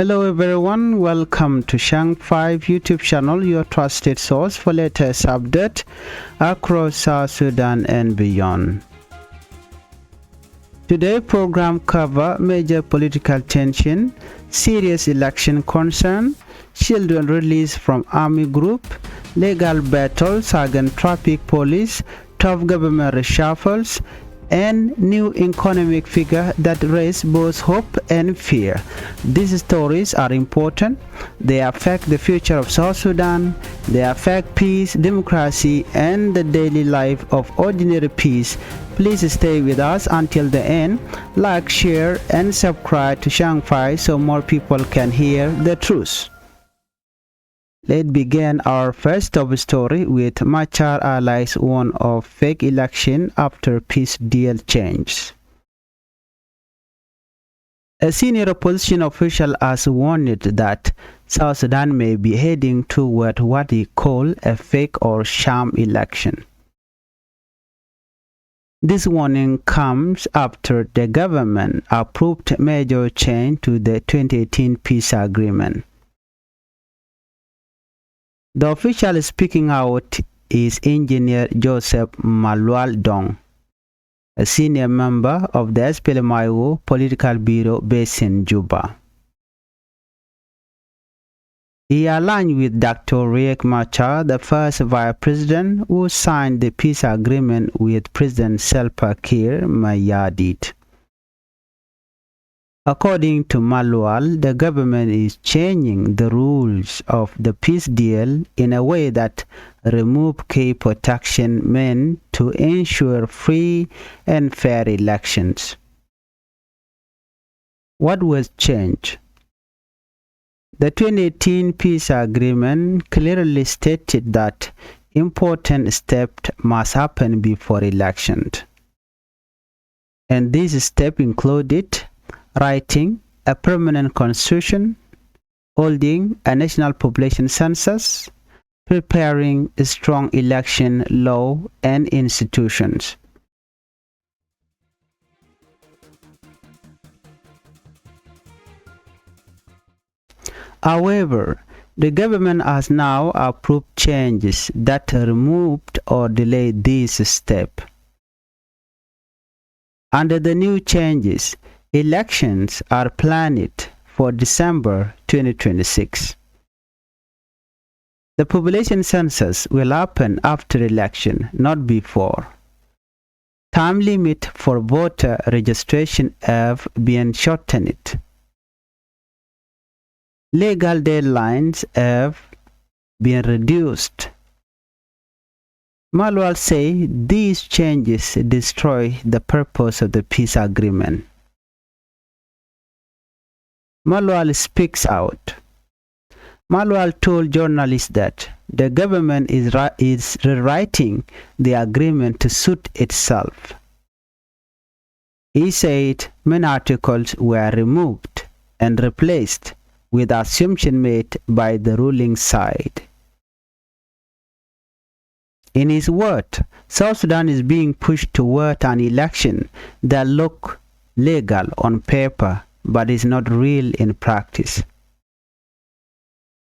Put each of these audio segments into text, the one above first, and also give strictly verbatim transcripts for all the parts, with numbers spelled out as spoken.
Hello everyone, welcome to Shang five YouTube channel, your trusted source for latest update across South Sudan and beyond. Today program cover major political tension, serious election concern, children released from army group, legal battles against traffic police, tough government reshuffles, and new economic figure that raise both hope and fear. These stories are important. They affect the future of South Sudan. They affect peace, democracy, and the daily life of ordinary peace. Please stay with us until the end. Like, share, and subscribe to Shang five so more people can hear the truth. Let's begin our first top story with Machar allies warn of fake election after peace deal changes. A senior opposition official has warned that South Sudan may be heading toward what he called a fake or sham election. This warning comes after the government approved major change to the twenty eighteen peace agreement. The official speaking out is Engineer Joseph Malual Dong, a senior member of the S P L M I O political bureau based in Juba. He aligned with Doctor Riek Machar, the first vice president who signed the peace agreement with President Salva Kiir Mayardit. According to Malual, the government is changing the rules of the peace deal in a way that remove key protection meant to ensure free and fair elections. What was changed? The twenty eighteen peace agreement clearly stated that important steps must happen before election. And these steps included writing a permanent constitution, holding a national population census, preparing a strong election law and institutions. However, the government has now approved changes that removed or delayed this step. Under the new changes, elections are planned for December twenty twenty-six. The population census will happen after election, not before. Time limit for voter registration have been shortened. Legal deadlines have been reduced. Malual say these changes destroy the purpose of the peace agreement. Malual speaks out. Malual told journalists that the government is, ri- is rewriting the agreement to suit itself. He said many articles were removed and replaced with assumption made by the ruling side. In his word, South Sudan is being pushed toward an election that look legal on paper but is not real in practice.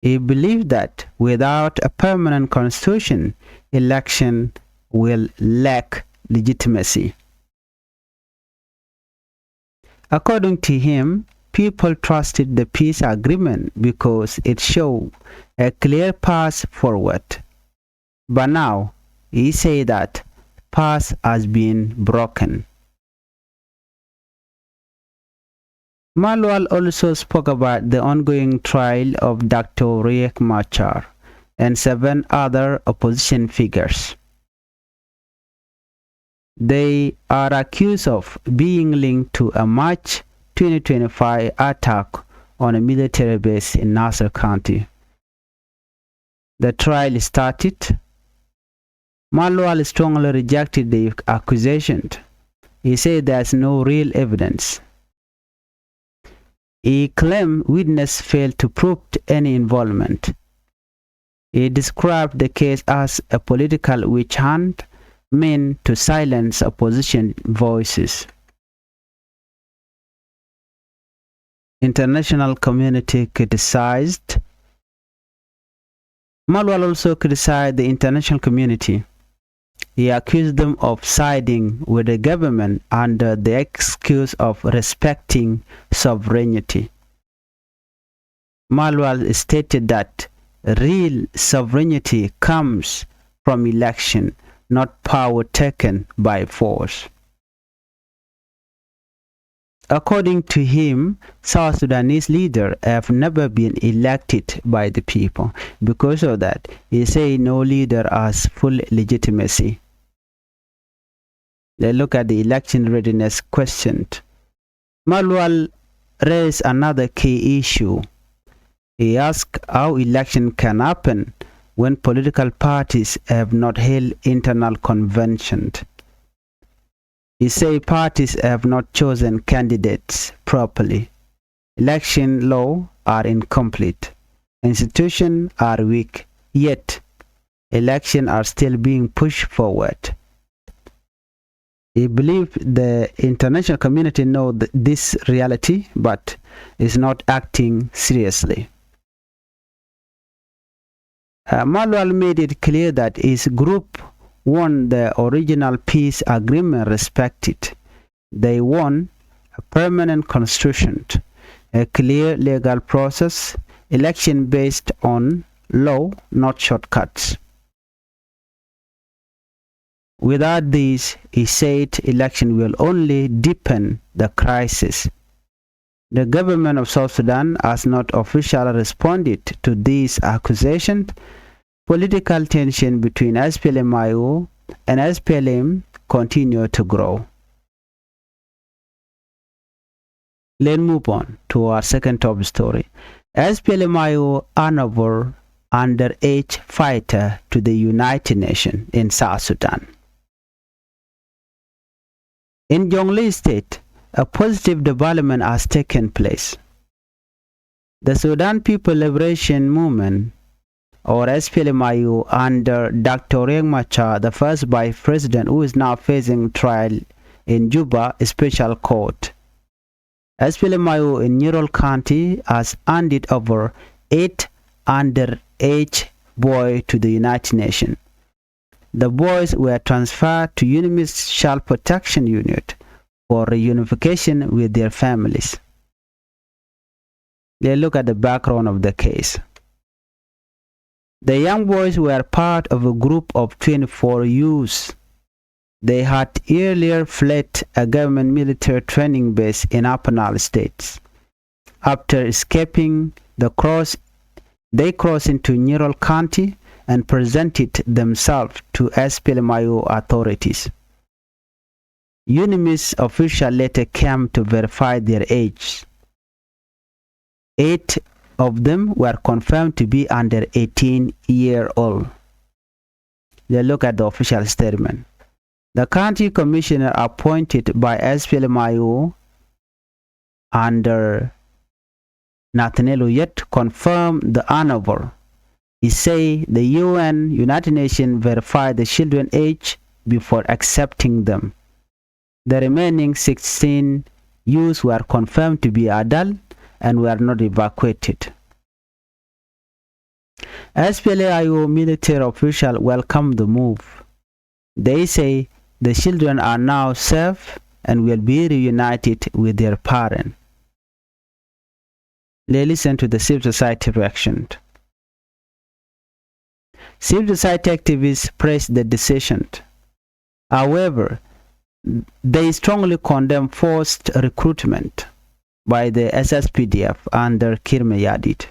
He believed that without a permanent constitution, election will lack legitimacy. According to him, people trusted the peace agreement because it showed a clear path forward. But now, he said that path has been broken. Malual also spoke about the ongoing trial of Doctor Riek Machar and seven other opposition figures. They are accused of being linked to a March twenty twenty-five attack on a military base in Nasir County. The trial started. Malual strongly rejected the accusation. He said there's no real evidence. He claimed witness failed to prove any involvement. He described the case as a political witch hunt meant to silence opposition voices. international community criticized. Malual also criticized the international community. He accused them of siding with the government under the excuse of respecting sovereignty. Malual stated that real sovereignty comes from election, not power taken by force. According to him, South Sudanese leaders have never been elected by the people. Because of that, he say no leader has full legitimacy. Let's look at the election readiness question. Malual raised another key issue. He asked how election can happen when political parties have not held internal convention. He say parties have not chosen candidates properly. Election law are incomplete. Institutions are weak. Yet, election are still being pushed forward. He believe the international community know th- this reality, but is not acting seriously. Uh, Malual made it clear that his group want the original peace agreement respected. They want a permanent constitution, a clear legal process, election based on law, not shortcuts. Without this, he said, election will only deepen the crisis. The government of South Sudan has not officially responded to these accusations. Political tension between S P L M I O and S P L M continue to grow. Let's move on to our second top story. S P L M I O honorable underage fighter to the United Nations in South Sudan. In Jonglei State, a positive development has taken place. The Sudan People Liberation Movement, or S P L M I O, under Doctor Riek Machar, the first vice president, who is now facing trial in Juba Special Court. S P L M I O in Ural County has handed over eight underage boy to the United Nations. The boys were transferred to UNMISS Child Protection Unit for reunification with their families. Let's look at the background of the case. The young boys were part of a group of twenty-four youths. They had earlier fled a government military training base in Upper Nile State. After escaping the cross, they crossed into Ural County and presented themselves to S P L M I O authorities. UNMISS official later came to verify their age. Eight of them were confirmed to be under eighteen year old. Let's look at the official statement. The county commissioner appointed by S P L M I O under Nathaniel Oyet confirmed the honorable. He say the U N, United Nations, verify the children age before accepting them. The remaining sixteen youths were confirmed to be adult and were not evacuated. S P L M I O military official welcomed the move. They say the children are now safe and will be reunited with their parents. Let's listen to the civil society reaction. Civil society activists praised the decision. However, they strongly condemn forced recruitment by the S S P D F under Kiir Mayardit.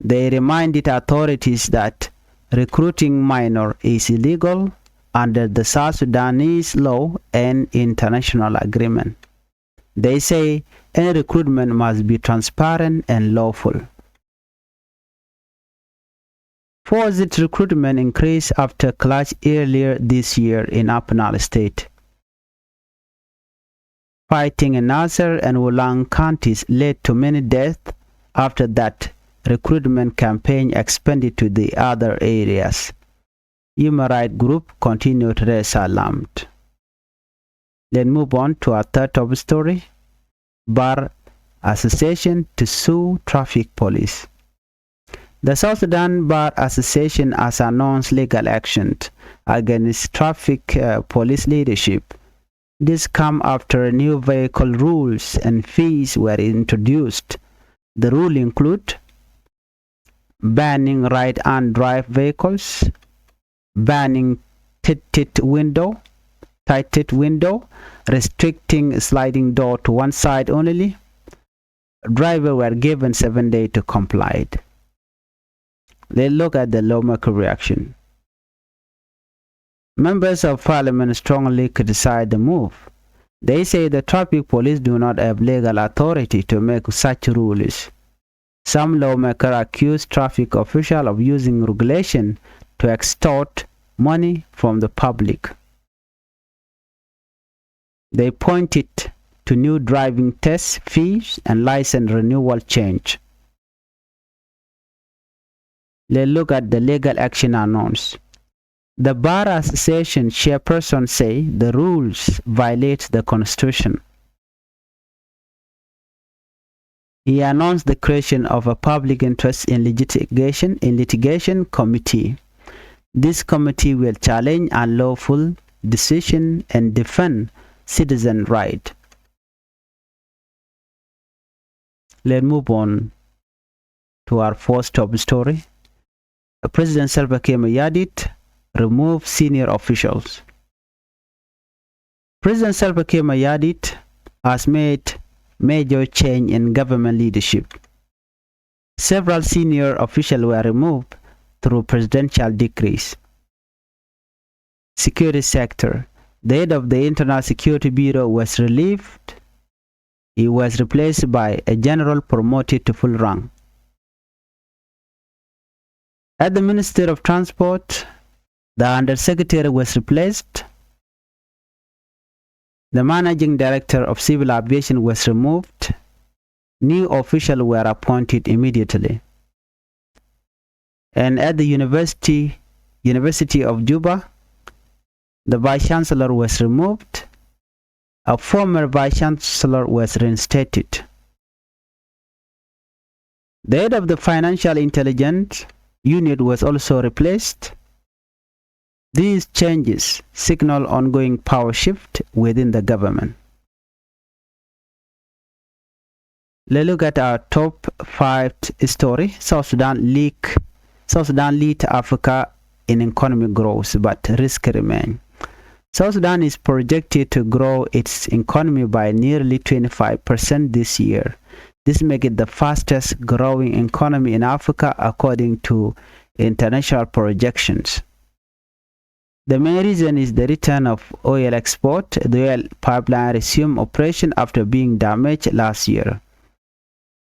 They reminded authorities that recruiting minor is illegal under the South Sudanese law and international agreement. They say any recruitment must be transparent and lawful. Forced recruitment increased after clash earlier this year in Upper Nile State. Fighting in Nasir and Ulang counties led to many deaths. After that, recruitment campaign expanded to the other areas. Human rights group continued to raise alarm. Let's move on to our third top story. Bar Association to sue traffic police. The South Sudan Bar Association has announced legal action against traffic, uh, police leadership. This come after new vehicle rules and fees were introduced. The rule include banning right-hand drive vehicles, banning tinted window, tinted window, restricting sliding door to one side only. Driver were given seven days to comply. Let's look at the lawmaker reaction. Members of parliament strongly criticize the move. They say the traffic police do not have legal authority to make such rules. Some lawmakers accuse traffic officials of using regulation to extort money from the public. They pointed to new driving test fees and license renewal change. Let's look at the legal action announced. The Bar Association chairperson say the rules violate the constitution. He announced the creation of a public interest in litigation, in litigation committee. This committee will challenge unlawful decision and defend citizen right. Let's move on to our first top story. President Salva Kiir Mayardit remove senior officials. President Salva Kiir Mayardit has made major change in government leadership. Several senior officials were removed through presidential decrees. Security sector. The head of the Internal Security Bureau was relieved. He was replaced by a general promoted to full rank. At the Ministry of Transport, the undersecretary was replaced. The managing director of civil aviation was removed. New officials were appointed immediately. And at the university, University of Juba, the vice chancellor was removed. A former vice chancellor was reinstated. The head of the financial intelligence unit was also replaced. These changes signal ongoing power shift within the government. Let's look at our top five story. South Sudan leak, South Sudan lead Africa in economic growth, but risk remain. South Sudan is projected to grow its economy by nearly twenty-five percent this year. This make it the fastest growing economy in Africa according to international projections. The main reason is the return of oil export. The oil pipeline resumed operation after being damaged last year.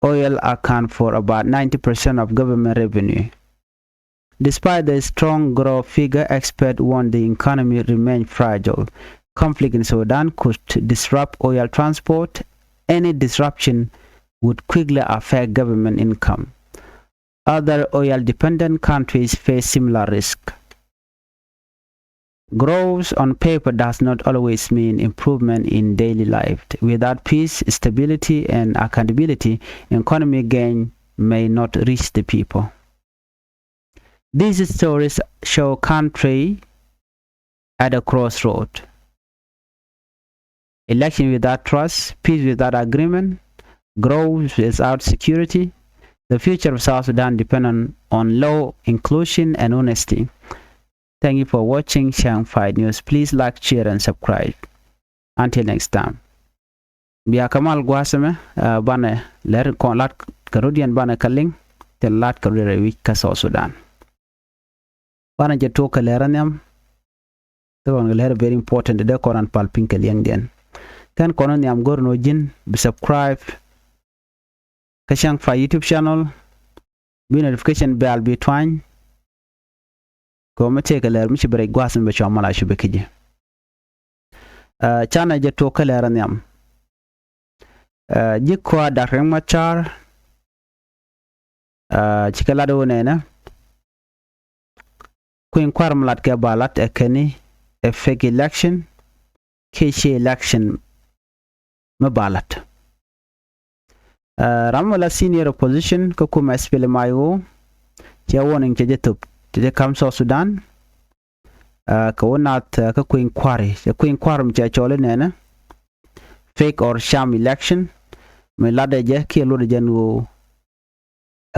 Oil account for about ninety percent of government revenue. Despite the strong growth figure, experts warn the economy remains fragile. Conflict in Sudan could disrupt oil transport. Any disruption would quickly affect government income. Other oil-dependent countries face similar risk. Growth on paper does not always mean improvement in daily life. Without peace, stability, and accountability, economic gain may not reach the people. These stories show country at a crossroad. Election without trust, peace without agreement, growth without security. The future of South Sudan depend on, on law, inclusion, and honesty. Thank you for watching Chang Five News. Please like, share, and subscribe. Until next time. Bia kamal gua̱a̱th ɛmɛ, ah, banɛ lɛr kɔn lat kɛ rɔ̱diɛn banɛ kä liŋ tin lat kɛ rɔ̱diɛn rɛy wi̱c kä South Sudan. Banɛ jɛ tuɔk kɛ lɛr ɛ nhiam. Thil kɔn kɛ lɛr very important dee kɔn an pal piny kɛ liɛŋdiɛn. Kɛn kɔn ɛ nhiam go̱r ni wä ji̱n bi subscribe kä Chang Five YouTube channel. Bi notification bell bi tuany. Kɛ ɣöö mi tëëkɛ lɛr mi ci bi rɛc gua̱a̱th mi bɛ cua mal a cu bi kä ji̱. Ah, canɛ jɛ tuɔk kä lɛr ɛ nhiam. Ah, ji̱ kɔa Dak Riek Machar, ah, cikɛ lat ɣöö nɛnɛ kui̱ny kua̱r mi lat kɛ ba lat ɛ kɛn ni ɛ fake election kiɛ /ciɛ election mi ba lat. Ɛ, ram mi la senior opposition kä kumɛ SPLM-IO, cɛ warning cɛ jɛ thop, cɛ jɛ ka̱m South Sudan. Ɛ, kɛ wä naath, ɛ, kä kuëny kua̱ri, cɛ kuëny kua̱ri mi cɛ cɔl inɛnɛ fake or sham election, mi latdɛ jɛ kiɛ lotdɛ jɛ ni ɣöö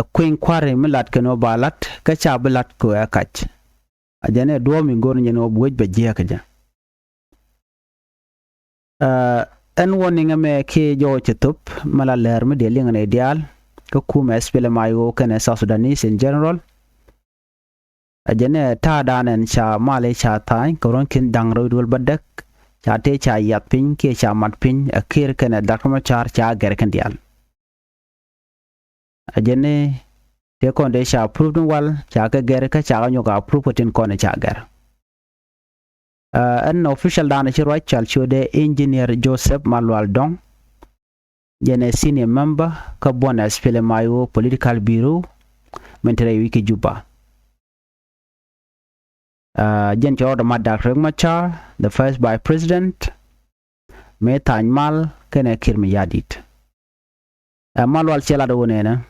ɛ kuëny kua̱ri mi lat kɛn ɣöö ba la̱t kä ca bi la̱t kɛ ɣöö ɛ kac. A jɛn ɛ duɔ̱ɔ̱p mi go̱r ni jɛn ɣöö bi wec bɛ jiääk kɛ jɛ. Ɛ, ɛn warning ɛmɛ kiɛ jɔwä cɛ thop mi la lɛr mi dee liŋ ni diaal kä kumɛ SPLM-IO kɛnɛ South Sudanese in general. A jɛn ɛ ta̱a̱dan ɛn ca mal i̱ ca tha̱a̱ny kɛ ruɔ̱n ki̱n da̱ŋ rɛw duel bädäk, ca tëë ca yiath piny kiɛ ca mat piny ɛ Kiir kɛnɛ Doctor Machar ca gɛr kɛn diaal. A jɛn ɛ tëë kɔn dee ca proof ni wal ca kɛ gɛr kä ca kɛ nyɔk a proof kɛ tin kɔn ca gɛr. Ɛ, ɛn official dan ci ruac cal ciötdɛ Engineer Joseph Malual Dong. Jɛn ɛ senior member kä buɔn SPLM-IO political bureau min te rɛy wi̱c kä Juba. Ɛ, jɛn cɛ rɔɔdɛ mat Doctor Riek Machar, the first vice president, mëë tha̱a̱ny mal kɛnɛ Kiir Mayardit. Ɛ, Malual cɛ lat ɣöö nɛnɛ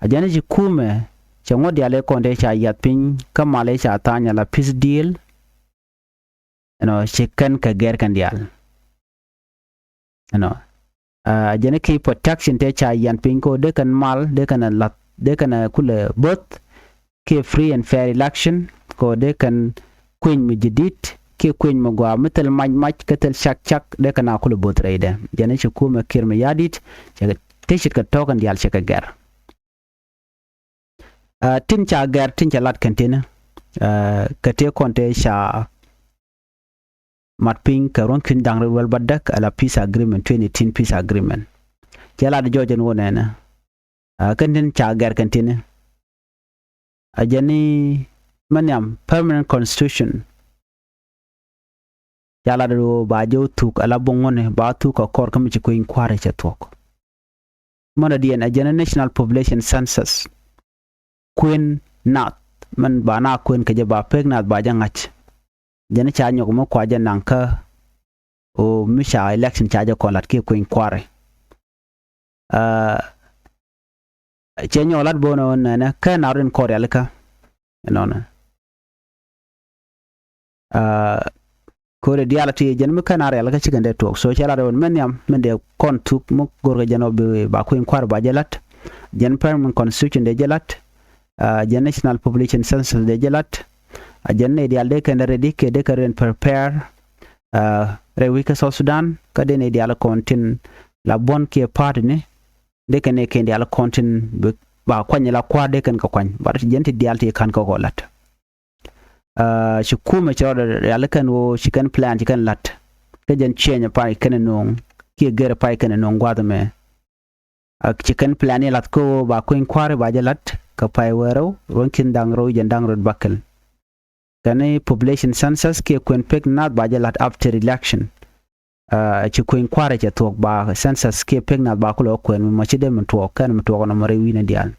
a jɛn ci kumɛ cɛ ŋuɔ̱t diaal i̱ kɔn tëë ca yiath piny kä mal i̱ ca tha̱a̱ny ala peace deal. Ɛnɔ ci kɛn kɛ gɛr kɛn diaal. Ɛnɔ, ɛ, a jɛn ki protection tëë ca yiath piny kɛ ɣöö dee kɛn mal, dee kɛn la̱th, dee kɛn kulɛ bo̱th kiɛ free and fair election kɛ ɣöö dee kɛn kuëny mi jadid kiɛ kuëny mi gɔaa mi thil mac mac kä thil cak cak dee kɛn a kulɛ bo̱th rɛydɛ. Jɛn ci kumɛ Kiir Mayardit cɛ kɛ tëë ce̱tkɛ tɔ̱ kɛn diaal cɛ kɛ gɛr. Ɛ, tin ca gɛr tin ca lat kɛn tini, ɛ, kɛ tëë kɔn tëë ca mat piny kɛ ruɔ̱n ki̱n da̱ŋ rɛw duel bädäk ala peace agreement, twenty eighteen peace agreement. Cɛ lat jɔɔc ɛn ɣöö nɛnɛ, ɛ, kɛn tin ca gɛr kɛn tini a jɛn i̱ mi nhiam permanent constitution. Ca lat ɣöö ba jɛ wä thuk ala buɔ̱ŋ ŋuɔ̱ni ba thuk kɛ kɔr kä mi ci kuëny kua̱ri cɛ thuɔ̱k. Mänä diɛn a jɛn ɛ national population census. Kuën nath min ba na kuën kɛ jɛ ba pek nath ba jɛ ŋa̱c. Jɛn ca nyɔk mi kua jɛ naŋ kä ɣöö mi ca election ca jɛ kɔn lat kiɛ kuëny kua̱ri. Ɛ, cɛ nyɔk lat bo̱o̱n ɣöö nɛnɛ kä na rin kɔr rialikä. Ɛnɔnɛ. Ɛ, ko̱ri diaal ti jɛn mi kɛn a rialikä cikɛn dee tuɔɔk. So cɛ lat ɣöö mɛ nhiam min dee kɔn thuk mi go̱rkɛ jɛn ɔ bi ba kuëny kua̱r ba jɛ la̱t. Jɛn permanent constitution dee jɛ la̱t. Ɛ, jɛn national population census dee jɛ la̱t. Ɛ, jɛn nɛy diaal dee kɛn ready kiɛ dee kɛn ready prepare. Ɛ, rɛy wi̱c kä South Sudan kä dee nɛy diaal kɔn tin la buɔ̱n kiɛ party ni. Dee kɛn nɛy kɛn diaal kɔn tin bi ba kuany la kua̱r dee kɛn kɛ kuany. But jɛn ti diaal ti ka̱n kɛ kɔ la̱t. Ɛ, ci kumɛ cɛ rɔɔdɛ rialikä ɛn ɣöö ci kɛn plan ci kɛn la̱t. Kä jɛn ciɛɛny pay kɛn ɛ no̱o̱ŋ kiɛ gɛr pay kɛn ɛ no̱o̱ŋ gua̱a̱th ɛmɛ. Ɛ, ci kɛn plan i̱ la̱th kä ɣöö ba kuëny kua̱ri ba jɛ la̱t kɛ pay wee rɛw ruɔ̱n ki̱n da̱ŋ rɛw jɛn da̱ŋ rɛw bäkɛl. Kɛn i̱ population census kiɛ kuën pek nath ba jɛ la̱t after election. Ɛ, ci kuëny kua̱ri cɛ thuɔ̱k ba census kiɛ pek nath ba kulɛ kuën mi mɔ ci dee mi tuɔɔk kɛn mi tuɔɔk nɔmɔ rɛy wi̱nɛ diaal.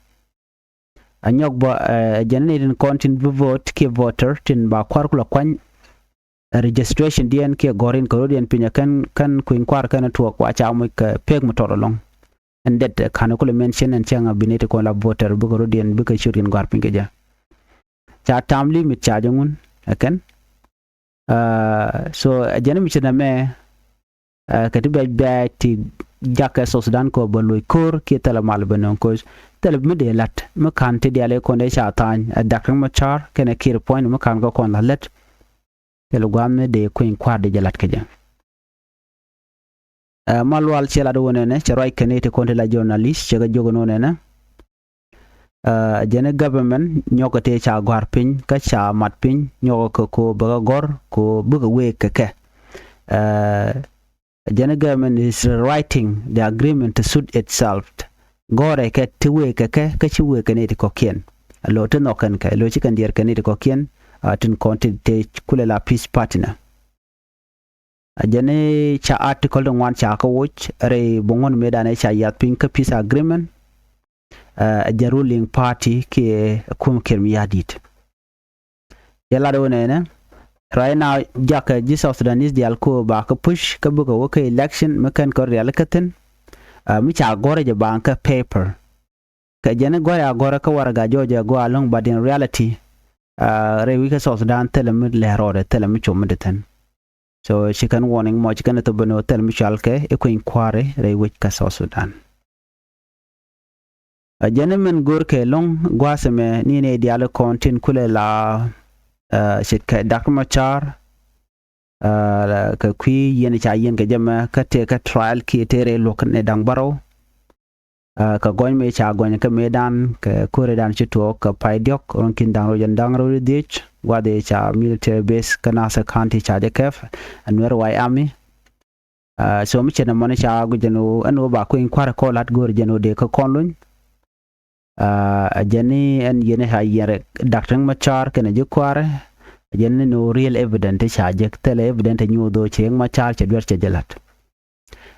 A nyɔk bä, ɛ, jɛn ni tin kɔn tin bi vote kiɛ voter tin ba kua̱r kulɛ kuany. Ɛ, registration diɛn kiɛ gɔ̱r in kɛ rɔ̱diɛn piny ɛ kɛn, kɛn kuëny kua̱r kɛn tuɔɔk wa ca muc kɛ pek mi tɔt ɛlɔ̱ŋ. Ɛn det, ɛ, ka̱n kulɛ mention ɛn cäŋ a bi ni ti kɔn la voter bikɛ rɔ̱diɛn bikɛ ciötkiɛn gɔ̱a̱r piny kɛ jɛ. Ca term limit ca jɛ ŋun ɛ kɛn. Ɛ, so, ɛ, jɛn mi ci nɛmɛ, ɛ, kɛ ti bɛc bɛc ti jakä South Sudan kɛ bä loc ko̱r kiɛ thilɛ mal bä nöŋ koc. Thilɛ mi dee la̱t mi ka̱n ti diaal i̱ kɔn dee ca tha̱a̱ny ɛ Doctor Machar kɛnɛ Kiir puɔ̱ny mi ka̱n kɛ kɔn la̱t lät. Thilɛ gua̱a̱th mi dee kuëny kua̱r dee jɛ la̱t kɛ jɛ. Ɛ, Malual cɛ lat wä nɛnɛ, cɛ ruac kɛn i̱ ti kɔn ti la journalist, cɛ kɛ jiök ɛn wä nɛnɛ. Ɛ, jɛn i̱ government nyɔkɛ tëë ca gɔ̱a̱r piny, kä ca mat piny, nyɔkɛ kɛ ko bɛ kɛ gɔ̱r, ko bikɛ wëë kɛ kɛ. Ɛ, jɛn i̱ government is rewriting the agreement to suit itself. Gɔ̱rɛ kɛ ti wëë kɛ kɛ, kä ci wëë kɛ ni ti kɔ̱kiɛn. Ɛ lo̱ ti nhɔk kɛn kɛ, ɛ lo̱ ci kɛn diɛɛr kɛ ni ti kɔ̱kiɛn, ɛ, tin kɔn ti tëë kulɛ la peace partner. A jɛn i̱ ca article ti ŋuan ca kä woc rɛy buɔ̱ŋ wun mëëdan i̱ ca yiath piny kä peace agreement. Ɛ jɛn ruling party kiɛ kum Kiir Mayardit. Yɛ lat wä nɛnɛ, right now, jakɛ ji̱ South Sudanese diaal ko ba kä push kä bikɛ wä kä election mi kɛn kɛ rialikä thi̱n. Ɛ, mi ca gɔ̱rɛ jɛ baŋ kä paper. Kɛ jɛn i̱ gɔ̱rɛ a gɔ̱rɛ kä warɛga jɔɔcɛ gɔaa ɛlɔ̱ŋ, but in reality, ɛ, rɛy wi̱c kä South Sudan thilɛ mi lɛr rɔɔdɛ, thilɛ mi com mi di thi̱n. So ci kɛn warning mɔ, ci kɛn ɛ thop ɛn ɣöö thilɛ mi cɔalkɛ i̱ kui̱ny kua̱ri rɛy wi̱c kä South Sudan. Ɛ jɛn i̱ min görkɛ ɛlɔ̱ŋ gua̱a̱th ɛmɛ ni nɛy diaal kɔn tin kulɛ la, ɛ, ce̱tkɛ Dak Macar, ɛ, kɛ kui̱ yiɛn ca yiɛn kɛ jɛ mɛ kä tëë kä trial kiɛ tëë rɛy luɔ̱k ni da̱ŋ bärɔw. Ɛ, kɛ gɔny mëë ca gɔny kä mëëdan kɛ ko̱ridan ci tuɔɔk kɛ pay diɔ̱k ruɔ̱n ki̱n da̱ŋ rɛw jɛn da̱ŋ rɛw di dhiec, gua̱th ëë ca military base kä Nasir County ca jɛ kɛp, ɛ, Nuer White Army. Ɛ, so mi cɛ nɛ mɔni ca guic jɛn ɣöö ɛn ɣöö ba kui̱ny kua̱ri kɔn la̱t go̱o̱ri jɛn ɣöö dee kä kɔn luny. Ɛ, ɛ jɛn ni ɛn yɛn ca yiɛn rɛ Dak Riek Macar kɛnɛ ji̱ kua̱ri. Ɛ jɛn ni ni ɣöö real evident ti ca jek, thilɛ evident ti nyuuth ɣöö ci Riek Macar cɛ duer cɛ jɛ la̱t.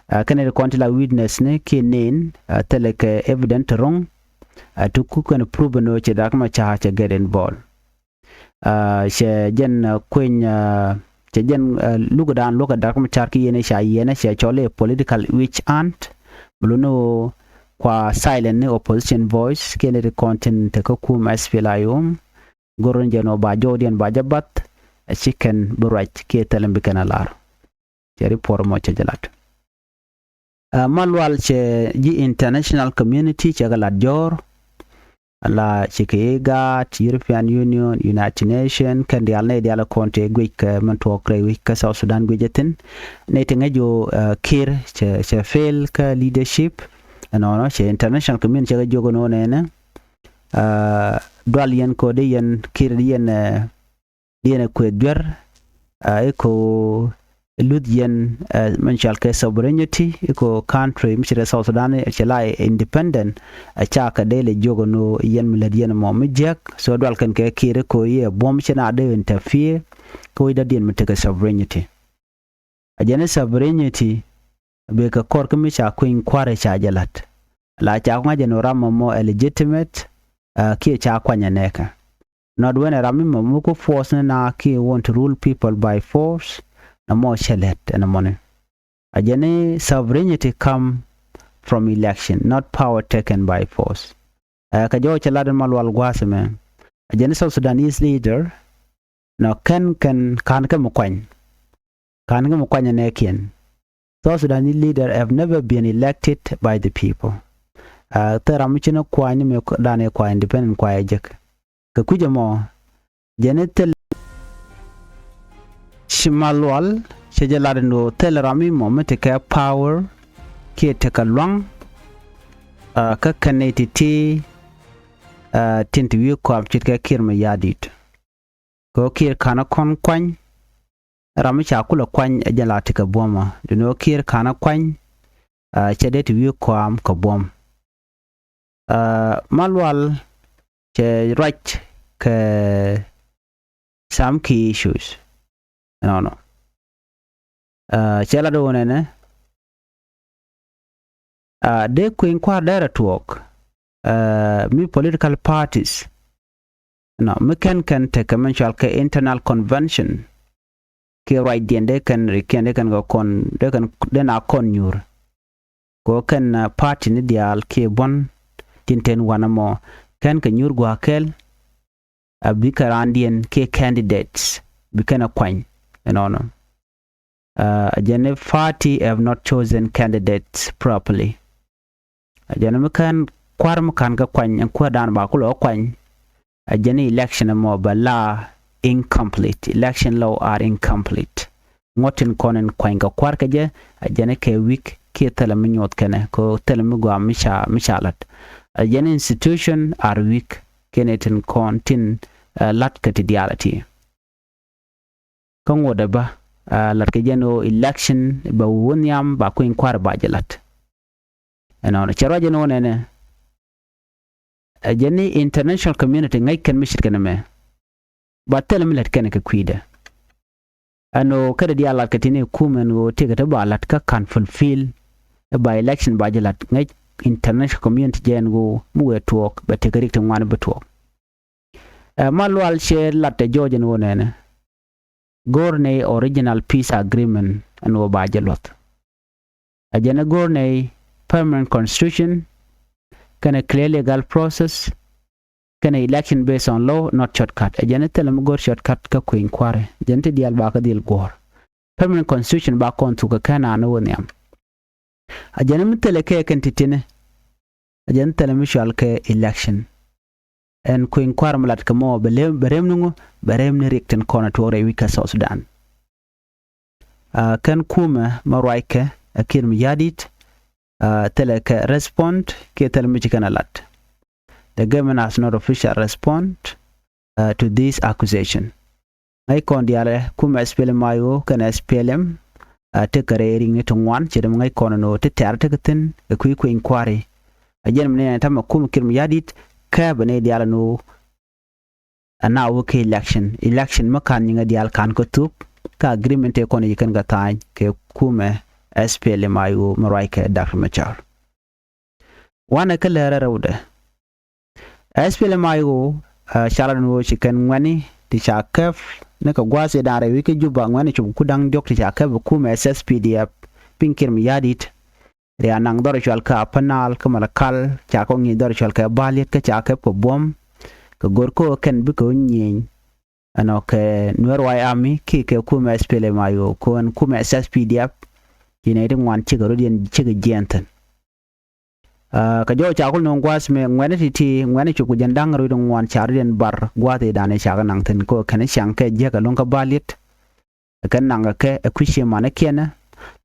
Ɛ, kɛnɛ ti kɔn ti la witness ni kiɛ neen, ɛ, thilɛ kɛ evident ti ro̱ŋ. Ɛ, ti ku kɛn prove ni ɣöö ci Dak Macar cɛ get involved. Ɛ, cɛ jɛn, ɛ, kueny, ɛ, cɛ jɛn, ɛ, lukdan luɔ̱k ɛ Dak Macar ki yɛn ca yiɛn cɛ cɔl i̱ political witch hunt. Bi luni ɣöö kua silent ni opposition voice kiɛ ni ti kɔn tin te kä kum S P L A I O. Go̱r ni jɛn ɣöö ba jɔwdiɛn ba jɛ bath, ɛ ci kɛn bi ruac kiɛ thilɛ mi bi kɛn a lar. Cɛ report mɔ cɛ jɛ lat. Ɛ, Malual cɛ ji̱ international community cɛ kɛ lat jɔ̱ɔ̱r. Ala ci kɛ IGAD, European Union, United Nation, kɛn diaal nɛy diaal kɔn tëë guic kɛ min tuɔɔk rɛy wi̱c kä South Sudan guic jɛ thi̱n. Nɛy ti ŋäc ɣöö, ɛ, Kiir cɛ, cɛ fail kä leadership. Ɛnɔnɔ cɛ international community cɛ kɛ jiök ɛn ɣöö nɛnɛ, ɛ, dual yɛn kɛ ɣöö di yɛn Kiir di yɛn, ɛ, di yɛn ɛ kuëth duer, ɛ, i̱ ko luth yɛn, ɛ, min cɔal kɛ sovereignty, i̱ ko country mi ci rɛ South Sudan cɛ la independent, ɛ, ca kɛ dee lɛ jiök ɛn ɣöö yɛn mi lät yɛn mɔ mi jiäk. So dual kɛn kɛ Kiir i̱ ko i̱ ɛ buɔ̱m ci na dee interfere kä wi̱c dɔ̱diɛn mi tekɛ sovereignty. A jɛn i̱ sovereignty bikɛ kɔr kä mi ca kui̱ny kua̱ri ca jɛ la̱t. La ca ku ŋa̱c ɛn ɣöö ram mɔmɔ ɛ legitimate, ɛ, kiɛ ca kuany ɛ nɛɛkɛ. Not when ɛ ram mi mɔmɔ ku force ni na kiɛ want to rule people by force, nɔmɔ cɛ lät ɛn ɛmɔni. A jɛn i̱ sovereignty come from election, not power taken by force. Ɛ, kɛ jɔw cɛ lat in Malual gua̱a̱th ɛmɛ. A jɛn i̱ South Sudanese leader, nɔ kɛn kɛn ka̱n kɛ mi kuany. Ka̱n kɛ mi kuany ɛ nɛɛkiɛn. South Sudanese leader have never been elected by the people. Ɛ, thil ram mi ci ni kuany ni mëë dan ɛ kuany independent kuany ɛ jek. Kɛ kui̱c ɛmɔ, jɛn i̱ thil ci Malual cɛ jɛ lat in ɣöö thil ram mi mɔ mi tekɛ power kiɛ tekɛ luaŋ, ɛ, kä kɛn nɛy ti̱ti̱, ɛ, tin te wi̱i̱ kɔam ce̱tkɛ Kiir Mayardit. Kɛ ɣöö Kiir ka̱n kɔn kuany, ram mi ca kulɛ kuany ɛ jɛn la tekɛ buɔ̱mä. Duundɛ ɣöö Kiir ka̱n kuany, ɛ, cɛ dee te wi̱i̱ kɔam kɛ buɔ̱m. Ɛ, Malual cɛ ruac kɛ some key issues. Ɛnɔnɔ. Ɛ, cɛ lat ɣöö nɛnɛ, ɛ, dee kui̱ny kua̱r dee rɛ tuɔɔk, ɛ, mi political parties, nɔ, mi kɛn kɛn tekɛ min cɔal kɛ internal convention. Kiɛ ruacdiɛn dee kɛn rikiɛn dee kɛn kɛ kɔn, dee kɛn, dee na kɔn nyuur. Kɛ ɣöö kɛn, ɛ, party ni diaal kiɛ buɔ̱n tin te wanɛ mɔ, kɛn kɛ nyuur gua̱a̱th kɛl, ɛ, bikɛ raandiɛn kiɛ candidates, bi kɛn ɛ kuany ɛnɔnɔ. Ɛ, jɛn i̱ party have not chosen candidates properly. Ɛ jɛn i̱ mi ka̱n kua̱r mi ka̱n kɛ kuany, ɛn kuäärdan ba kulɛ kuany. Ɛ jɛn i̱ election ɛmɔ bɛ la incomplete. Election law are incomplete. Ŋuɔ̱t tin kɔn in kuany kɛ kua̱r kɛ jɛ, ɛ jɛn i̱ kɛ weak kiɛ thilɛ mi nyuɔth kɛnɛ, kɛ thilɛ mi gɔaa mi ca, mi ca la̱t. Ɛ jɛn institution are weak, kiɛ nɛy tin kɔn tin, ɛ, la̱t kɛ ti diaal ɛ ti. Kä ŋuɔ̱t ɛ bä, ɛ, la̱t kɛ jɛn ɣöö election bɛ wä nhiam ba kui̱ny kua̱r ba jɛ la̱t. Ɛnɔnɔ cɛ ruac ɛn ɣöö nɛnɛ, ɛ jɛn i̱ international community ŋäc kɛn mi ce̱tkɛ nɛmɛ. Ba thilɛ mi lät kɛn kɛ kui̱dɛ. Ɛn ɣöö kä dee diaal lat kɛ tin i̱ kum ɛn ɣöö tëëkɛ ti ba la̱t kä ka̱n fulfill i̱ ba election ba jɛ la̱t, ŋäc international community jɛ ɛn ɣöö mi wëë tuɔɔk bɛ tëëkɛ rik ti ŋuan bi tuɔɔk. Ɛ, Malual cɛ lat ɛ jɔɔc ɛn ɣöö nɛnɛ, go̱o̱r nɛy original peace agreement ɛn ɣöö ba jɛ luɔ̱th. Ɛ jɛn ɛ go̱o̱r nɛy permanent constitution, kɛnɛ clear legal process, kɛnɛ election based on law, not shortcut. Ɛ jɛn thilɛ mi go̱r shortcut kä kui̱ny kua̱ri. Jɛn ti diaal bakɛ dhil guɔ̱ɔ̱r. Permanent constitution ba kɔn thuk kɛ kɛn an wä nhiam. Ɛ jɛn mi thilɛ kɛ kɛn ti tini. Ɛ jɛn thilɛ mi cual kɛ election. Ɛn kui̱ny kua̱r mi lat kɛ mɔ bɛ rem ni ŋu, bɛ rem ni rik tin kɔn a tuɔk rɛy wi̱c kä South Sudan. Kɛn kumɛ mɛ ruackɛ ɛ Kiir Mayardit, thilɛ kɛ respond kiɛ thilɛ mi ci kɛn a lat. The government has not official respond to this accusation. Ŋäc kɔn diaalɛ kumɛ S P L M I O kɛnɛ S P L M, tekɛ rɛy riŋni ti ŋuan, ce̱t mi ŋäc kɔn ni ɣöö ti tɛ̈r tekɛ thi̱n ɛ kui̱ kui̱ny kua̱ri. A jɛn mi nɛn tamɛ kumɛ Kiir Mayardit kɛ bɛ nɛy diaalɛ ni ɣöö ɛn a wä kɛ election. Election mi ka̱n nyiŋɛ diaal ka̱n kä thuk kä agreement tëë kɔn i̱ kɛn kɛ tha̱a̱ny kɛ kumɛ S P L M I O mi ruackɛ Doctor Machar. Wanɛ kä lɛrɛ rɛwdɛ. S P L M I O, ca lat ni ɣöö ci kɛn ŋuɛ̈tni ti ca käp ni kɛ gua̱a̱th ëë da̱ŋ rɛy wi̱c kä Juba, ŋuɛ̈tni cop ku da̱ŋ diɔ̱k ti ca käp ɛ kumɛ S S P D F piny Kiir Mayardit. Ria naŋ dhɔr cual kɛ Upper Nile kä Malakal, ca kɛ ŋi̱i̱c dhɔr cual kɛ Baliet kä ca käp kɛ buɔ̱m kɛ go̱r kä ɣöö kɛn bikɛ wä nyieny ɛnɔ kɛ Nuer White Army kiɛ kɛ kumɛ S P L M I O kɛ ɣöö ɛn kumɛ S S P D F ci nɛy ti ŋuan cikɛ rɔ̱diɛn cikɛ jiɛɛn thi̱n. Kɛ jɔw ca kul nööŋ gua̱a̱th mɛ ŋuɛ̈tni ti̱ti̱, ŋuɛ̈tni cop kɛ jiɛn da̱ŋ rɛw wi̱cdɛ ŋuan ca rɔ̱diɛn bar gua̱a̱th ëë da̱ŋ ëë ca kɛ naŋ thi̱n kɛ ɣöö kɛn cäŋ kɛ jiäk ɛlɔ̱ŋ kä Baliet. Kɛn naŋkɛ kɛ ɛ kui̱ ciëmanikiɛn,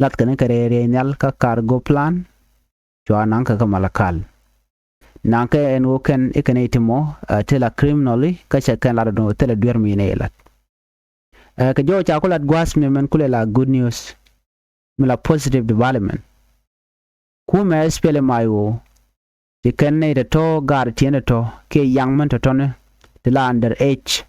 lathkɛ ni kɛ rɛy riey nhial kä cargo plan, cua naŋkɛ kä Malakal. Naŋkɛ ɛn ɣöö kɛn i̱ kɛn i̱ ti mɔ thilɛ criminal i̱ kä cɛ kɛn lat ɛn ɣöö thilɛ duer mi nɛy lat. Kɛ jɔw ca ku lat gua̱a̱th mi mɛn kulɛ la good news, mi la positive development. Kumɛ S P L M I O ci kɛn nɛy tɔ̱tɔ̱, gaat tiɛn tɔ̱tɔ̱ kiɛ yaŋ mɛn tɔ̱tɔ̱ni ti la under age,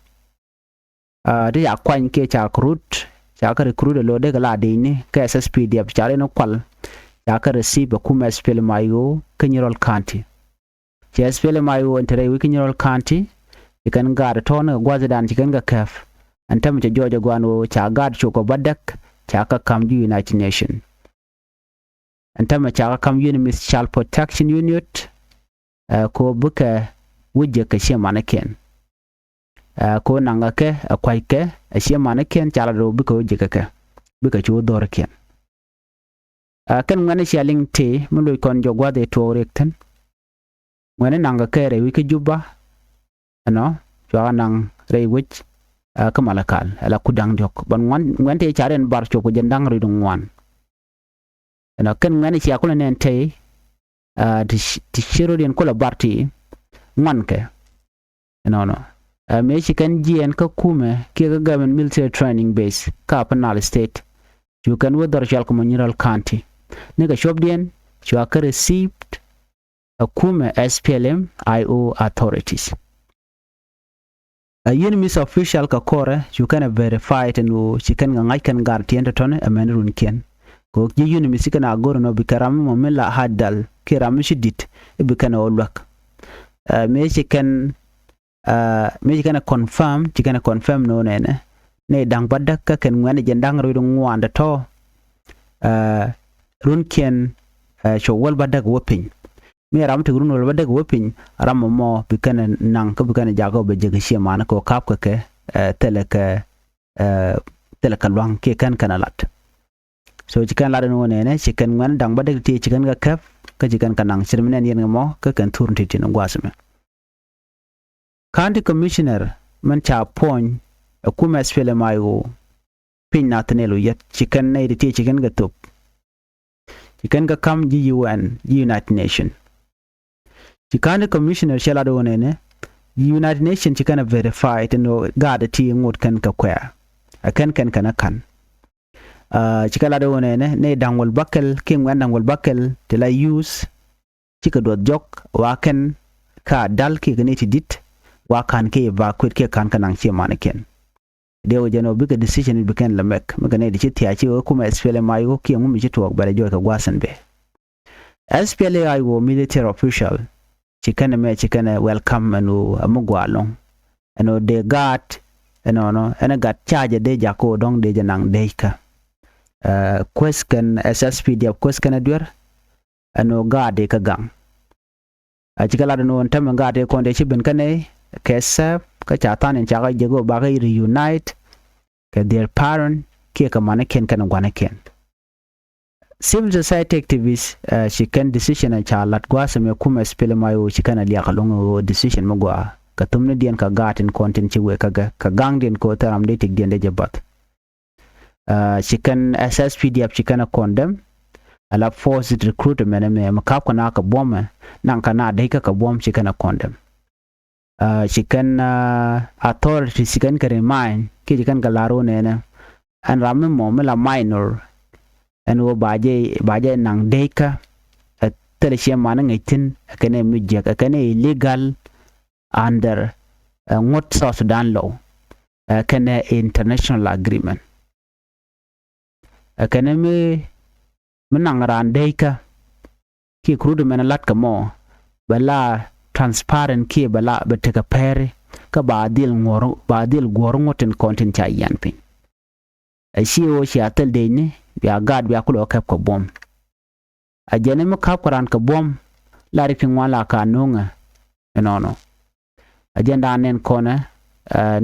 ti ca kuany kiɛ ca kɛ rut, ca kɛ recruit ɛ lo̱o̱ dee kɛ la di̱i̱ni kɛ S S P D F ca rɔ̱diɛn kual, ca kɛ receive ɛ kumɛ S P L M I O kä Nyirol County. Ci S P L M I O ɛn te rɛy wi̱c kä Nyirol County, ci kɛn gaat tɔ̱tɔ̱ni kɛ gua̱a̱th ëë da̱ŋ ci kɛn kɛ käp. Ɛn täämɛ cɛ jɔɔc ɛ gua̱a̱n ɣöö ca gaat cop kɛ bädäk ca kɛ ka̱m ji̱ United Nation. Ɛn täämɛ ca kɛ ka̱m UNMISS Child Protection Unit, kɛ ɣöö bikɛ wä jek kɛ ciëmanikiɛn. Kɛ ɣöö naŋkɛ kɛ ɛ kua̱ckɛ ɛ ciëmanikiɛn ca lat ɣöö bikɛ wä jek kɛ kɛ, bikɛ cu wä dhɔrikiɛn. Kɛn ŋuɛ̈tni cia liŋ tëë mi loc kɔn jɔk gua̱a̱th ëë tuɔɔk riɛk thi̱n. Ŋuɛ̈tni naŋkɛ kɛ rɛy wi̱c kä Juba ɛnɔ, cua kɛ naŋ rɛy wec kä Malakal ɛ la ku da̱ŋ diɔ̱k. But ŋuɛ̈tni tëë ca rɔ̱diɛn bar cop kɛ jiɛn da̱ŋ rɛw wi̱cdɛ ŋuan. Ɛnɔ kɛn ŋuɛ̈tni cia kulɛ nɛn tëë ti ci rɔ̱diɛn kulɛ bar ti ŋuankɛ. Ɛnɔnɔ. Mëë ci kɛn jiɛɛn kä kumɛ kiɛ kä government military training base kä Upper Nile State, cu kɛn wä dhɔr cual kɛ mɔ Nyirol County. Ni kɛ cuɔpdiɛn cua kɛ received ɛ kumɛ S P L M I O authorities. Ɛ UNMISS official kɛ kɔrɛ cu kɛn ɛ verify ɛn ɣöö ci kɛn kɛ ŋa̱c kɛn gaat tiɛn tɔ̱tɔ̱ni ɛ mɛn runkiɛn. Kɛ ɣöö ji̱ UNMISS ci kɛn a go̱r ɛn ɣöö bikɛ ram mi mɔ mi la adult kiɛ ram mi ci di̱t i̱ bi kɛn ɛ ɣöö luäk. Mëë ci kɛn mëë ci kɛn ɛ confirm, ci kɛn ɛ confirm ni ɣöö nɛnɛ nɛy da̱ŋ bädäk kä kɛn ŋuɛ̈tni jiɛn da̱ŋ rɛw wi̱cdɛ ŋuan tɔ̱tɔ̱. Runkiɛn cua wäl bädäk wä piny. Mi ram ti run wäl bädäk wä piny, ram mɔ mɔ bi kɛn ɛ naŋ kä bi kɛn ɛ jakä bɛ jek ɛ ciëmani kɛ ɣöö ka̱pkɛ kɛ thilɛ kɛ thilɛ kɛ lua̱ŋ kiɛ kɛn kɛn ɛ lat. So ci kɛn lat ɛn ɣöö nɛnɛ ci kɛn ŋuɛ̈tni da̱ŋ bädäk ti ci kɛn kɛ käp kä ci kɛn kɛ naŋ ce̱t mi nɛn yɛn kɛ mɔ kä kɛn thur ti tin gua̱a̱th ɛmɛ. County Commissioner mɛn ca puɔ̱ny ɛ kumɛ S P L M I O piny Nathaniel Oyet ci kɛn nɛy ti ti ci kɛn kɛ thop. Ci kɛn kɛ ka̱m ji̱ U N, ji̱ United Nation. Ci County Commissioner cɛ lat ɣöö nɛnɛ ji̱ United Nation ci kɛn ɛ verify ɛn ɣöö gaat ti ŋot kɛn kɛ kuɛ̈ɛ̈. Ɛ kɛn kɛn kɛn ɛ ka̱n. Ci kɛ lat ɣöö nɛnɛ nɛy da̱ŋ wäl bäkɛl kiɛ ŋuɛ̈tni da̱ŋ wäl bäkɛl ti la use cikɛ duɔth jɔk wa kɛn ka dal kiɛ kɛ nɛy ti di̱t wa ka̱n kɛ evacuate kiɛ ka̱n kɛ naŋ ciëmanikiɛn. Dee wä jɛn ɔ bikɛ decision bi kɛn lɛ make mi kɛ nɛy ti ci thia̱a̱c ci ɣä kumɛ S P L M I O kiɛ ŋu mi ci tuɔɔk bɛlɛ jɔɔc kɛ gua̱a̱th ɛn bɛ. S P L M I O military official ci kɛn ɛmɛ ci kɛn ɛ welcome ɛn ɣöö ɛmɛ gua̱a̱ lɔ̱ŋ ɛn ɣöö dee gaat ɛnɔnɔ ɛn ɛ gat charge ɛ dee jakä ɣöö dɔ̱ŋ dee jɛ naŋ dee kä kueth kɛn S S P D F kueth kɛn ɛ duer. ɛn ɣöö gaat dee kä gaŋ. Ɛ cikɛ lat ɛn ɣöö ɛn tämɛ gaat dee kɔn dee ci ben kä nɛy kɛ sɛp kä ca than in cakɛ jek ɣöö bakɛ reunite kɛ their parent kiɛ kɛ manikiɛn kɛnɛ gua̱nikiɛn. Civil society activists, ɛ ci kɛn decision ɛ ca lat gua̱a̱th ɛmɛ kumɛ spel ma ɣöö ci kɛn ɛ liak ɛlɔ̱ŋ ɣöö decision mi gɔaa kɛ thumnidiɛn kɛ gaat in kɔn tin ci wëë kä gɛ kɛ gaŋdiɛn kɛ ɣöö thil ram dee tikdiɛn dee jɛ bath. Ɛ ci kɛn S S P D F ci kɛn ɛ condemn ala forced recruitment ɛmɛ mi ka̱pkɛ na kɛ buɔ̱mɛ naŋ kɛ na dee kä kɛ buɔ̱m ci kɛn ɛ condemn. Ɛ ci kɛn ɛ authorities ci kɛn kɛ remind kiɛ ci kɛn kɛ la̱r ɣöö nɛnɛ ɛn ram mi mɔ mi la minor ɛn ɣöö ba jɛ ba jɛ naŋ dee kä ɛ thilɛ ciɛ man ŋäc thi̱n ɛ kɛn ɛ mi jiäk ɛ kɛn ɛ illegal under ɛ ŋuɔ̱t South Sudan law ɛ kɛnɛ international agreement. Ɛ kɛnɛ mi mi naŋ raan dee kä kiɛ recruitment ɛ lat kɛ mɔ bɛ la transparent kiɛ bɛ la bɛ tekɛ pɛri kä ba dhil ŋuɔ̱r ba dhil guɔ̱r ŋuɔ̱t tin kɔn tin ca yian piny. Ɛ ci ɣöö cia thil dee ni bia gaat bia kulɛ kɛp kɛ buɔ̱m. A jɛn mi ka̱p kɛ raan kɛ buɔ̱m la rik ti ŋuan la ka no̱o̱ŋɛ. Ɛnɔnɔ a jɛn daan nɛn kɔnɛ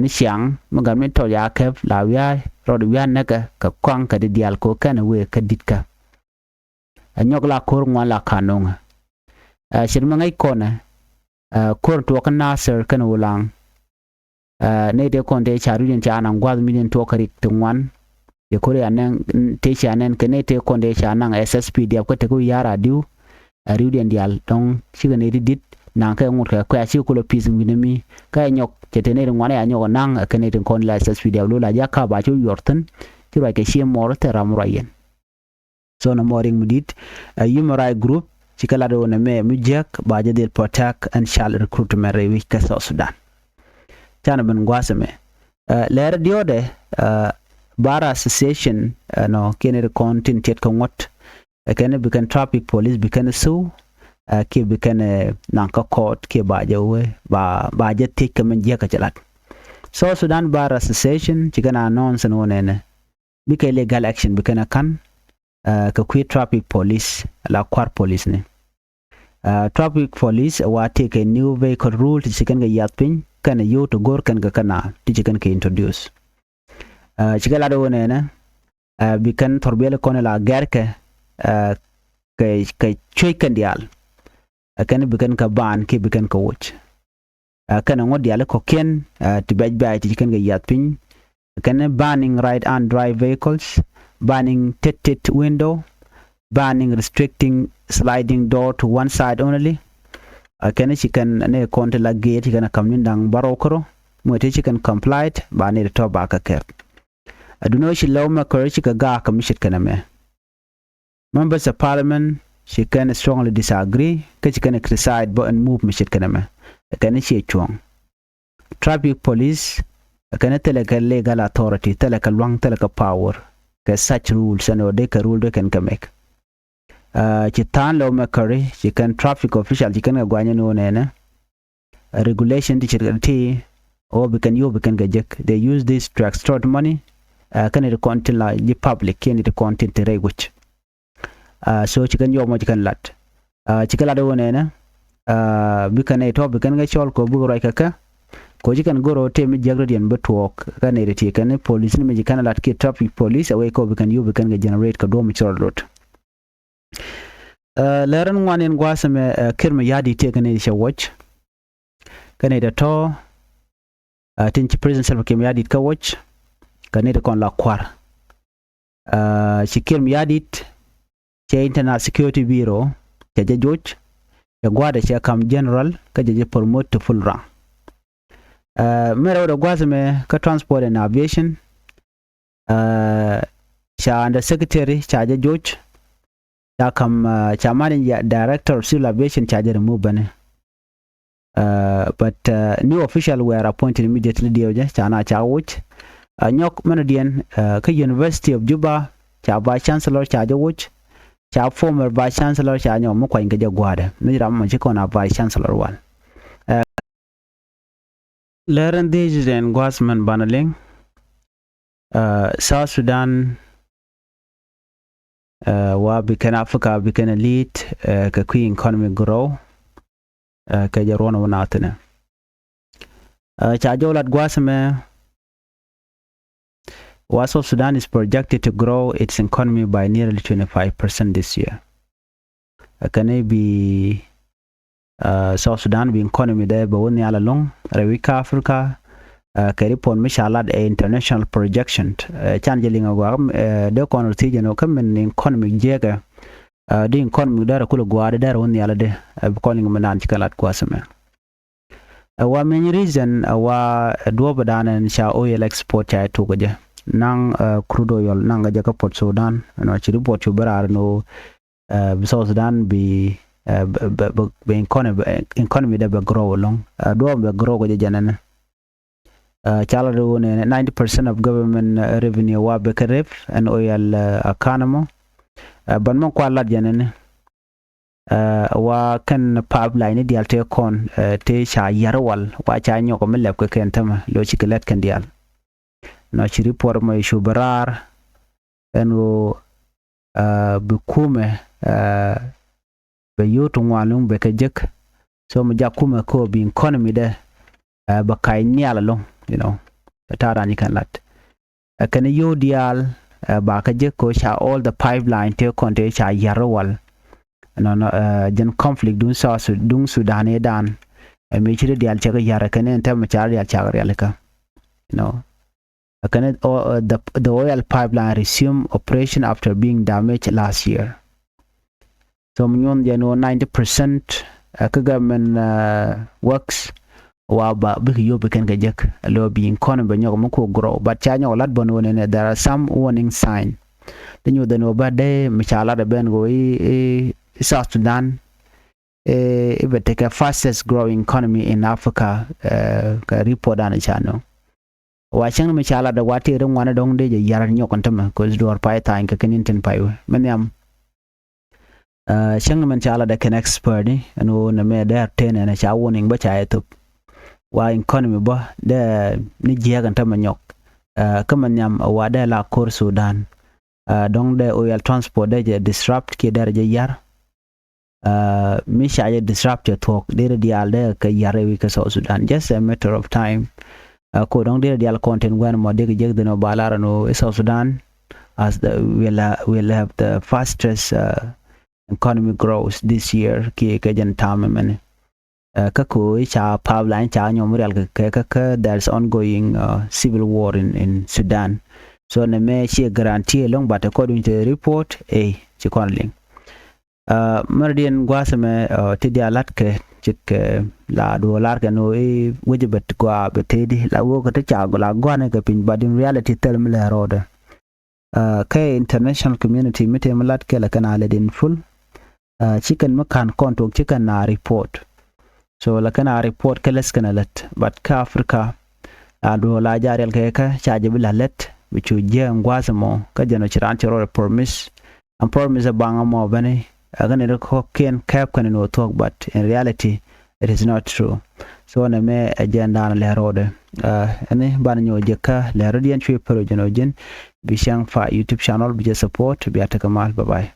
ni ciaŋ mi gat mi tɔt ya kɛp la wiaa rɔɔd wiaa näkɛ kɛ kɔaŋ kɛ di diaal kɛ kɛn wëë kä di̱tkä. A nyɔk la ko̱r ŋuan la ka no̱o̱ŋɛ. Ɛ ce̱t mi ŋäc kɔnɛ ɛ ko̱r tuɔɔk kä Nasir kɛn Ulaŋ. Ɛ nɛy tëë kɔn tëë ca ri̱wdiɛn ca naŋ gua̱th mi diɛn tuɔɔk kä rik ti ŋuan. Yɛ ko̱r ya nɛn tëë ca nɛn kɛ nɛy tëë kɔn tëë ca naŋ S S P D F kä tek wi̱i̱ ya̱r a di̱w. Ɛ ri̱wdiɛn diaal dɔ̱ŋ cikɛ nɛy ti di̱t naŋ kɛ ŋut kɛ kuɛ a cikɛ kulɛ pi̱th wi̱nɛ mi kä ɛ nyɔk cɛ tëë nɛy ti ŋuan ɛ ya nyɔk ɛ naŋ ɛ kɛ nɛy ti kɔn la S S P D F lo̱l a ji̱ a ka̱p a ci wä yuɔr thi̱n. Ci ruac kɛ cie muɔɔr thil ram ruac yɛn. So nɔmɔ riŋ mi di̱t ɛ human right group ci kɛ lat ɣöö nɛmɛ mi jiäk ba jɛ dhil protect ɛn child recruitment rɛy wi̱c kä South Sudan. Canɛ ben gua̱a̱th ɛmɛ ɛ lɛr diɔ̱ɔ̱dɛ ɛ bar association ɛnɔ kiɛn ri kɔn tin tiɛt kä ŋuɔ̱t. Ɛ kɛn bi kɛn traffic police bi kɛn thiw ɛ kiɛ bi kɛn ɛ naŋ kä court kiɛ ba jɛ wee ba ba jɛ thiec kɛ mɛn jiäk kä cɛ lat. South Sudan Bar Association ci kɛn announce ɛn ɣöö nɛnɛ bikɛ legal action bi kɛn a ka̱n ɛ kɛ kui̱ traffic police la kua̱r police ni. Ɛ traffic police ɛ wa tëëkɛ new vehicle rule ti ci kɛn kɛ yath piny kɛn ɛ yio̱w ti go̱r kɛn kɛ kɛn a ti ci kɛn kɛ introduce. Ɛ ci kɛ lat ɣöö nɛnɛ ɛ bi kɛn thɔrbiɛl kɔn la gɛrkɛ ɛ kɛ kɛ cuec kɛn diaal. Ɛ kɛn bi kɛn kɛ ban kiɛ bi kɛn kɛ woc. Ɛ kɛn ŋuɔ̱t diaal kɔ̱kiɛn ɛ ti bɛc bɛc ti ci kɛn kɛ yiath piny. Ɛ kɛn banning right hand drive vehicles, banning tinted window, banning restricting sliding door to one side only. Ɛ kɛn ci kɛn ni kɔn ti la geet ci kɛn a ka̱m ni da̱ŋ bärɔw kärɔ muɔ̱t ti ci kɛn complied ba ni ti tɔ̱ ba kɛ kɛp. Ɛ duno ci lawmaker ci kɛ gaak kɛ mi ce̱tkɛ nɛmɛ. Members of Parliament ci kɛn strongly disagree kä ci kɛn criticize bä ɛn move mi ce̱tkɛ nɛmɛ. Ɛ kɛn ciɛ cuɔ̱ŋ. Traffic police ɛ kɛn thilɛ kɛ legal authority, thilɛ kɛ lua̱ŋ, thilɛ kɛ power kɛ such rules ɛn ɣöö dee kɛ rule dee kɛn kɛ make. Ɛ ci tha̱a̱ŋ lawmaker ci kɛn traffic official ci kɛn kɛ guany ɛn ɣöö nɛnɛ regulation ti ce̱tkɛ ti ɣöö bi kɛn yio̱w bi kɛn kɛ jek. They use this to extort money. Ɛ kɛn it kɔn tin la ji̱ public kiɛn it kɔn tin ti rɛy wec. Ɛ so ci kɛn yio̱w mɔ ci kɛn lat. Ɛ ci kɛ lat ɣöö nɛnɛ ɛ bi kɛn nɛy tɔ̱ bi kɛn kɛ cɔl kɛ bikɛ ruac kɛ kɛ. Kɛ ci kɛn go̱r ɣöö tëë mi jiäk rɔ̱diɛn bi tuɔɔk kɛ nɛy ti ti kɛn police ni mi ci kɛn lat kiɛ traffic police ɛ wec kɛ ɣöö bi kɛn yio̱w bi kɛn kɛ generate kɛ duɔ̱ɔ̱p mi ci rɔɔd lot. Ɛ lɛr ɛn ŋuan in gua̱a̱th ɛmɛ ɛ Kiir Mayardit tëë kɛ nɛy ti cɛ woc. Kɛ nɛy tɔ̱tɔ̱ ɛ tin ci President Salva Kiir Mayardit kä woc kɛ nɛy ti kɔn la kua̱r. Ɛ ci Kiir Mayardit cɛ Internal Security Bureau cɛ jɛ joc, cɛ gua̱a̱dɛ cɛ ka̱m general kä cɛ jɛ promote to full rank. Ɛ mɛrɛ wä dɛ gua̱a̱th ɛmɛ kä transport and aviation. Ɛ ca under secretary ca jɛ joc, ca ka̱m ɛ ca managing director of civil aviation ca jɛ remove bäni. Ɛ but ɛ new official were appointed immediately diɛw jɛ ca na ca woc. Ɛ nyɔk mɛnɛ diɛn ɛ kä University of Juba ca vice chancellor ca jɛ woc. Ca former vice chancellor ca nyɔk mi kuany kɛ jɛ gua̱a̱dɛ mi ram mɔ ci kɔn a vice chancellor wal. Ɛ lɛr ɛn dhiec ɛn gua̱a̱th mɛn banɛ liŋ. Ɛ South Sudan Ɛ, wa bi kɛn Africa bi kɛn lead, ɛ, kɛ kui̱ economy grow, ɛ, kɛ jɛ ruɔn wä nathini. Ɛ, ca jɔw lat gua̱a̱th mɛ, wa South Sudan is projected to grow its economy by nearly twenty-five percent this year. Ɛ, kɛn bi Ɛ, South Sudan bi economy dɛ bɛ wä nhial ɛlɔ̱ŋ rɛy wi̱c kä Africa. Ɛ, kɛ report mi ca lat ɛ international projection. Ɛ, can jɛ liŋ a gɔaa, ɛ, dee kɔn rɔ thiec ɛn ɣöö kä min economy jiɛkɛ. Ɛ, di economy dee rɛ kulɛ gua̱a̱r dee rɛ wä nhial dee. Ɛ, bi kɔn liŋ mi naan ci kɛ lat gua̱a̱th ɛmɛ. Ɛ, wa main reason, ɛ, wa, ɛ, duɔ̱ɔ̱p ɛ da̱a̱n ɛn ca oil export ca jɛ tok kɛ jɛ. Naŋ, ɛ, crude oil naŋ kɛ jɛ kä Port Sudan. Ɛn ɣöö ci report cu bɛ raar ɛn ɣöö ɛ, bi South Sudan bi, ɛ, bɛ, bɛ, bɛ, bɛ economy, bɛ, economy dɛ bɛ grow ɛlɔ̱ŋ. Ɛ, duɔ̱ɔ̱p bɛ grow kɛ jɛ jɛnɛnɛ. Ɛ, ca lat ɣöö nɛnɛ ninety percent of government, ɛ, revenue wa bɛ kɛ rep ɛn oil, ɛ, economy. Ɛ, but mɛ kua lat jɛnɛnɛ. Ɛ, wa kɛn pipeline ni diaal tëë kɔn, ɛ, tëë ca yar wal, wa ca nyɔk mi lɛp kɛ kɛn tämɛ, lo̱ cikɛ lɛt kɛn diaal. Nɔ ci report mɔ i̱ cu bɛ raar ɛn ɣöö, ɛ, bi kumɛ, ɛ, bɛ yio̱w ti ŋuan luŋ bɛ kɛ jek. So mi jak kumɛ kä bi economy dɛ, ɛ, bɛ kac nhial ɛlɔ̱ŋ, you know. Ɛ ta̱a̱ raan ci kɛn lat. Ɛ kɛn yio̱w diaal, ɛ, ba kɛ jek kɛ ca all the pipeline tëë kɔn tëë ca yar wal. Nɔnɔ, ɛ, jɛn conflict duŋ South Su-, duŋ Sudan i̱ dan. Ɛ mi ci ri diaal cɛ kɛ yar ɛ kɛn in tɛmɛ ca ri diaal ca kɛ rialikä. You know. Ɛ kɛn, ɛ, the, the oil pipeline resume operation after being damaged last year. So mi nyuɔn jɛ ni wä ninety percent, ɛ, kä government, ɛ, works wa ba bikɛ yio̱w bi kɛn kɛ jek. Ɛ lo̱ bi economy bɛ nyɔk mi ku grow. But ca nyɔk lat bä ni wä nɛnɛ, there are some warning sign. Ti nyuɔth ni wä bä dee mi ca lat ɛ ben wä i̱, i̱, i̱ South Sudan, ɛ, i̱ bɛ tekɛ fastest growing economy in Africa, ɛ, kɛ report dan ca nɔ. Wa cäŋ mi ca lat dɛ wa tëë ri ŋuan dɔ̱ŋ dee jɛ yar nyɔk ɛn tämɛ, 'cause duɔ̱ɔ̱r pay tha̱a̱ny kɛ kɛn in tin pay wee. Mi nhiam, ɛ, cäŋ min ca lat dɛ kɛn expert ni ɛn ɣöö nɛ mɛ dee tëë nɛn ca warning bä ca jɛ thop. Wa economy bä dee ni jiääk ɛn tämɛ nyɔk. Ɛ, kä mi nhiam wa dee la ko̱r Sudan. Ɛ, dɔ̱ŋ dee oil transport dee jɛ disrupt kiɛ dee rɛ jɛ yar. Ɛ, mi ca jɛ disrupt cɛ thuɔ̱k, deri diaal dee kɛ yar ɛ wi̱c kä South Sudan. Just a matter of time. Ɛ, ko dɔ̱ŋ deri diaal kɔn tin guɛn mɔ dee kɛ jek dhin ɔ ba lar ɛn ɣöö i̱ South Sudan as the, will ha-, will have the fastest, ɛ, economy growth this year kiɛ kɛ jɛn ta̱a̱m ɛmɛni. Ɛ, kä ko i̱ ca pipeline ca nyɔm rial kɛ kɛ kä, kä there is ongoing, ɛ, civil war in, in Sudan. So nɛ mɛ ciɛ guarantee ɛlɔ̱ŋ, but according to the report, ɛ, ci kɔn liŋ. Ɛ, mɛr diɛn gua̱a̱th ɛmɛ, ɛ, ti diaal la̱t kɛ, cikɛ la duɔ̱ɔ̱r lar kɛ ni ɣöö i̱ wecɛ bɛ ti gɔaa bɛ tëëdi, la wä kɛ ti ca la gua̱a̱n kɛ piny, but in reality thil mi lɛ rɔɔdɛ. Ɛ, kɛ international community mi tëë mi la̱t kɛ lɛ kɛn a lɛ din full. Ɛ, cikɛn mi ka̱n kɔn tuɔk cikɛn a report. So lɛ kɛn a report kɛ lɛth kɛn a lät. But kä Africa, la duɔ̱ɔ̱r la ja̱ riɛl kɛ kä ca jɛ bi la lät, bi cu jiɛ ɛn gua̱a̱th ɛmɔ, kä jɛn ɔ ci raan ci rɔɔdɛ promise. Ɛn promise ɛ baŋ ɛmɔ bäni, ɛ kɛn ri kɔ̱kiɛn kɛɛp kɛn ni wä thuɔ̱k, but in reality, it is not true. So nɛ mɛ ɛ jɛn da̱a̱n lɛ rɔɔdɛ. Ɛ, ɛni banɛ nyɔk jɛ kä lɛ rɔɔdiɛn cuɛ pär ɔ jɛn ɔ ji̱n, bi cäŋ fa YouTube channel, bi jɛ support, bia tekɛ mal. Bye bye.